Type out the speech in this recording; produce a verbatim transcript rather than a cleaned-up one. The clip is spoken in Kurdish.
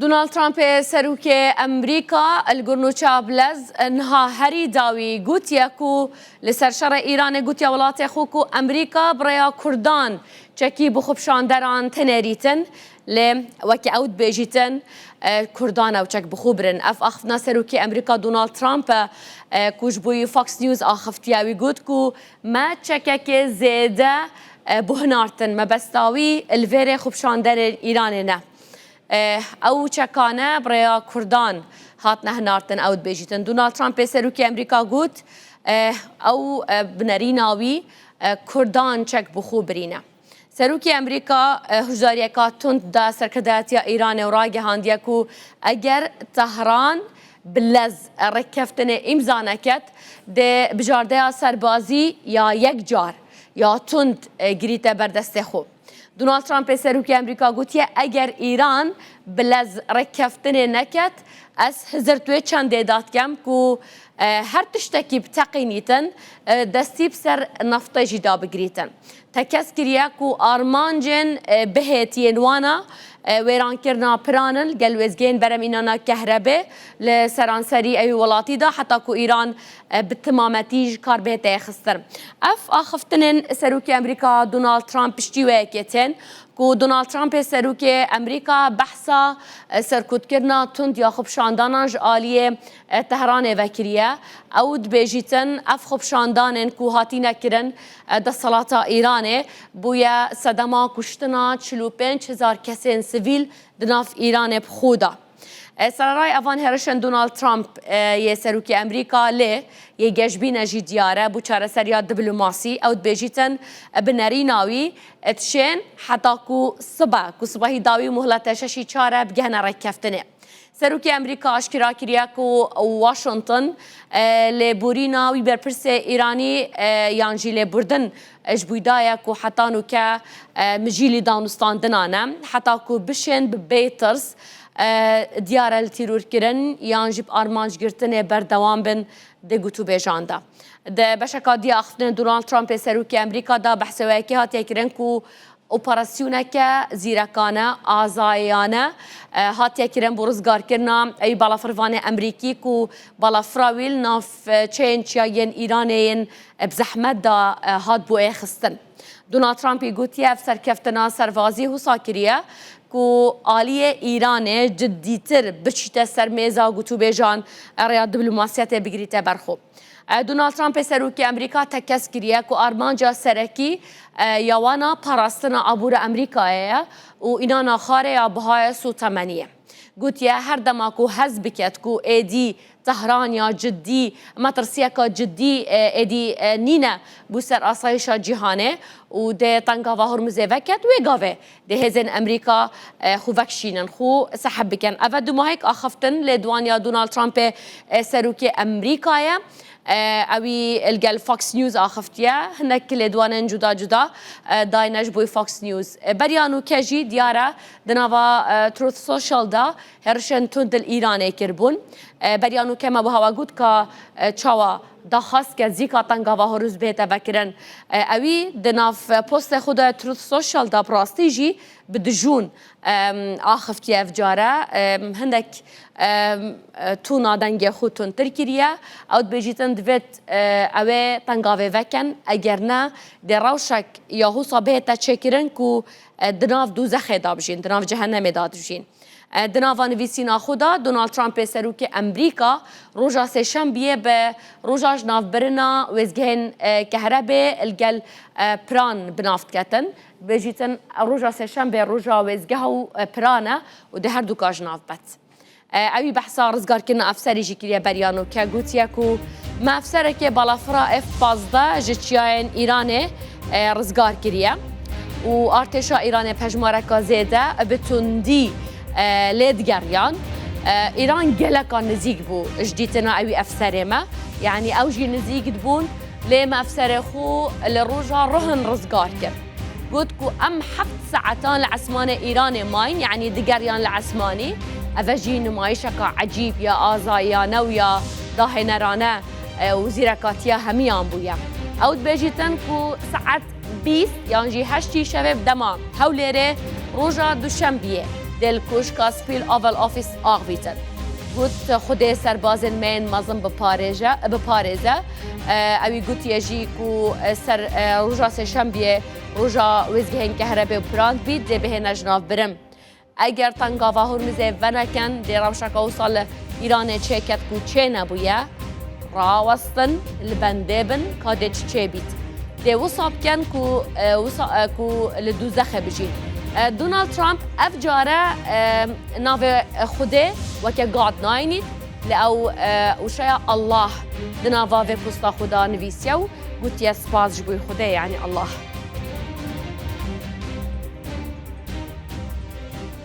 Donald Trumpê serokê Amerîka li gor nûça Bilez niha herî dawî gotiye ku li ser şerê Îranê gotiye welatê xwe ku Amerîka bi rêya Kurdan çekî bi xwe pişanderan tenêrîtin, lê wekî ew dibêjîtin, e, Kurdan ew çek bi xwe birin. Ev axiftina serokê Amerîka Donald Trump e, e, ku ji bo wî Fox News axiftiye, wî got ku me çekekê zêde, e, bû hinartin, mebesta wî li vê rê xwe pişanderên Îranê ne. E, ew çekane bi rêya Kurdan hatine hinartin, ew dibêjîtin. Donald Trumpê serokê Amerîka got, e, ew, e, bi nerîna wî, e, Kurdan çek bi xwe birîne. Serokê Amerîka, e, hişdariyeka tund da serkirdayetiya Îranê û ragihandiye ku eger Tehran bi lez rêkeftinê îmza neket, dê bijardeya serbazî ya yekcar ya tund, e, girîte ber destê xwe. Donald Trumpê serokê Amerîka gotiye, eger Îran bi lez rêkeftinê neket, ez hizir tu wê çendê dadikem ku, e, her tiştekî biteqînîtin, e, destî bi ser naftê jî da bigirîtin. Tekez kiriye ku armancên, e, bihêtiyên wana, e, wêrankirina piran in gel wêzgehên beremînana kehrebê li seranserî ewî welatî de, heta ku Îran, e, bi timametî ji kar bihête xistin. Ev axiftinên serokê Amerîka Donald Trump piştî wê yekê tên ku Donald Trumpê serokê Amerîka behsa, e, serkutkirina tund ya xwepişandana ji aliyê, e, Tehranê vekiriye. Ew dibêjîtin, ev xwepişandanên ku hatine kirin, e, desthilata Îranê bûye sedema kuştina çil û pênc hezar kesên sivîl di nav Îranê bi xwe de. E, sererayê evan hêrişên Donald Trump, e, yê serokê Amerîka lê yê geşbîne jî diyar e, bû çareseriya diplomasî. Ew dibêjîtin, e, bi nerîna wî, e, dişên heta ku sibe, ku sibehî dawî muhlete şeşî çar e, bigehne rêkeftinê. Serokê Amerîka aşkera kiriye ku Washington, e, lêborîna wî berpirsê Îranî, e, yan jî lêbordin, e, ji bo wî daye ku heta nûke, e, mijîlî danûstandinan e, heta ku bişên bi bêtirs, e, diyar e li tîrorkirin yan jî bi armanc girtinê berdewam bin di gotûbêjan de. Di beşeka dî ya axiftinên Donald Trumpê serokê Amerîka de behsê wê yekê hatiye kirin ku operasyoneke zîrekane, azayane, e, hatiye kirin bo rizgarkirina ewî balafirvanê Amerîkî ku balafira wî li nav, e, çeyên çiya yên Îranê yên, e, bi zehmet de, e, hat bo êxistin. Donald Trumpî gotiye, ev serkeftina serbazî wisa kiriye ku aliyê Îranê ciddîtir biçîte ser mêza gotûbêjan, e, rêya diplomasiyetê bigirîte ber xwe. E, Donald Trumpê serokê Amerîka tekez kiriye ku armanca serekî, e, ya wana parastina abûra Amerîkayê ye û înana xarê ya bihayê sotemeniyê. Gotiye, her dema ku hez biket ku êdî Tehran ya ciddî, metirsiyeka ciddî, e, êdî, e, nîne bo ser asayişa cîhanê û dê tengava Hormuzê veket, wê gavê dê hêzên Amerîka, e, xwe vekişînin, xwe seheb bikin. Ev e dumahîk axiftin lêdwaniya Donald Trumpê, e, serokê Amerîka ye. E, ewî li gel Fox News axiftiye. Hinek lêdwanên cuda cuda, e, dayne ji bo Fox News. E, beriya nûke jî diyar e di nava, e, Truth Social de hêrişên tund li Îranê kiribûn. E, beriya nûke me wiha we got ka, e, çawa daxwaz ke zîka tengava Hormuz bihête vekirin. E, ewî di nav postê xwe de Truth Social de bi rastî jî bi dijûn, em, axiftiye ev care. Em, hindek, em, e, tûna dengê xwe tundtir kiriye. Ew dibêjîtin divêt, e, ew ê tengavê vekin, eger ne dê rewşek ya wisa bihête çêkirin ku, e, di nav dozexê de bijîn, di nav cehennemê de dijîn. E, di nava nivîsîna xwe de Donald Trumpê serokê Amerîka roja Sêşembiyê bi roja jinavbirina wêzgehên, e, kehrebê li gel, e, piran bi nav diketin. Bêjîtin roja Sêşembê roja wêzgeha û, e, piran e û dê her duka ji nav bet. E, ewî behsa rizgarkirina efserê jî kiriye beriya nûke. Gotiye ku me efserekê balafira F pazdeh ji çiyayên Îranê, e, rizgar kiriye û artêşa Îranê pejmareka zêde bi tundî, e, lê digeriyan. E, Îran geleka nizîk bû ji dîtina ewî efserê me. Yanî ew jî nizîk dibûn, lê me efserê xwe li roja rihin rizgar kir. Got ku em heft saetan li esmanê Îranê mayîn, yanî digeriyan li esmanî. Ev e jî nimayişeka ecîb ya azayiyane û ya dahênerane, e, û zîrekatiya hemiyan bûye. Ew dibêjîtin ku saet bîst yan jî heştî şevê bi dema Hewlêrê roja Duşembiyê dê li Koşka Spî li Oval Office axivîtin. Got, Xwedê serbazên me yên mezin biparêje, biparêze. E, ewî gotiye jî ku, e, ser, e, roja Sêşembiyê, roja wêzgehên kehrebê û pirand bî, dê bihêne ji nav birim. Eger tengava Hormizê venekin, dê rewşeke wisa li Îranê çêket ku çênebûye, rawestin, li bendê bin, ka dê çi çêbît. Dê wisa bikin ku, e, wisa, e, ku li dûzexê bijîn. E, Donald Trump ev care, e, navê Xwedê weke God nayînît, lê ew, e, wişeya Allah di nava vê posta xwe de nivîsiye û gotiye spas ji bo Xwedê, yanî Allah.